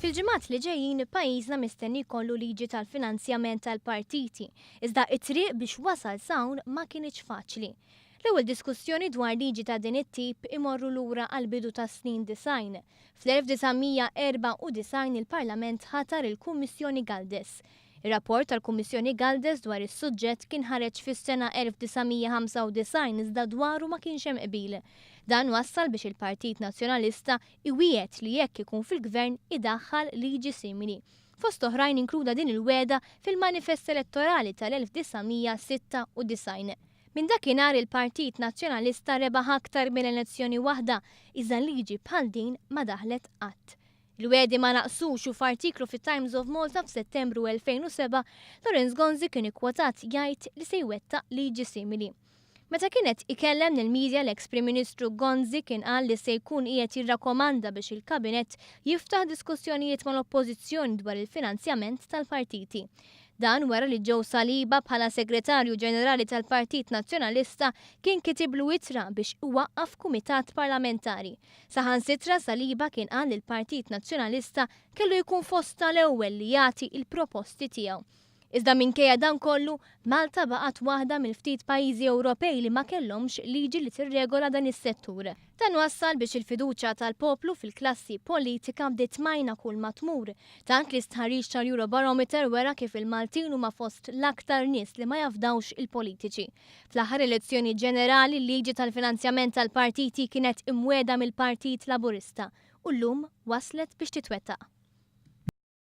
Fil-ġimgħat li ġejjin pajjiżna mistenni jkollu liġi tal-finanzjament tal-partiti, iżda t-triq biex wasal s'hawn ma kinitx faċli. L-ewwel diskussjoni dwar liġi ta' din it-tip imorru lura għall-bidu tas-snin 90. Fl-1994 il-Parlament ħatar il-Kummissjoni Galdes. Ir-rapport tal-Kummissjoni Galdes dwar is-suġġett kien ħareġ fis-sena 1995 iżda dwaru ma kienx hemm qbil. Dan wassal biex il-Partit Nazzjonalista iwiegħed li jekk ikun fil-Gvern idaħħal liġi simili. Fost oħrajn inkluda din il-wegħda fil-manifest elettorali tal-1996. Minn dakinhar il-Partit Nazzjonalista rebaħ aktar minn elezzjoni waħda iżda liġi bħal din ma daħlet qatt. Il-wegħdi ma naqsux u f'artiklu fit-Times of Malta f'Settembru 2007, Lawrence Gonzi kien ikkwotat jgħid li se jwettaq liġi simili. Meta kien qed ikellem lill-media l-eks Prim Ministru Gonzi kien qal li se jkun qiegħed jirrakkomanda biex il-Kabinett jiftaħ diskussjonijiet mal-Oppożizzjoni dwar il-finanzjament tal-partiti. Dan wara li Joe Saliba bħala Segretarju Ġenerali tal-Partit Nazzjonalista kien kitiblu ittra biex iwaqqaf kumitat parlamentari. Saħansitra Saliba kien qal li l-Partit Nazzjonalista kellu jkun fost tal-ewwel li jagħti l-proposti tiegħu. Iżda minkejja dan kollu, Malta baqgħet waħda mill-ftit pajjiżi Ewropej li ma kellhomx liġi li tirregola dan is-settur. Dan wassal biex il-fiduċja tal-poplu fil-klassi politika bdiet tmajna kull ma tmur, tant li stħarriġ tal-Eurobarometer wera kif il-Maltin huma fost l-aktar nies li ma jafdawx il-politiċi. Fl-aħħar elezzjoni ġenerali l-liġi tal-finanzjament tal-partiti kienet imwiegħda mill-Partit Laburista u llum waslet biex titwettaq.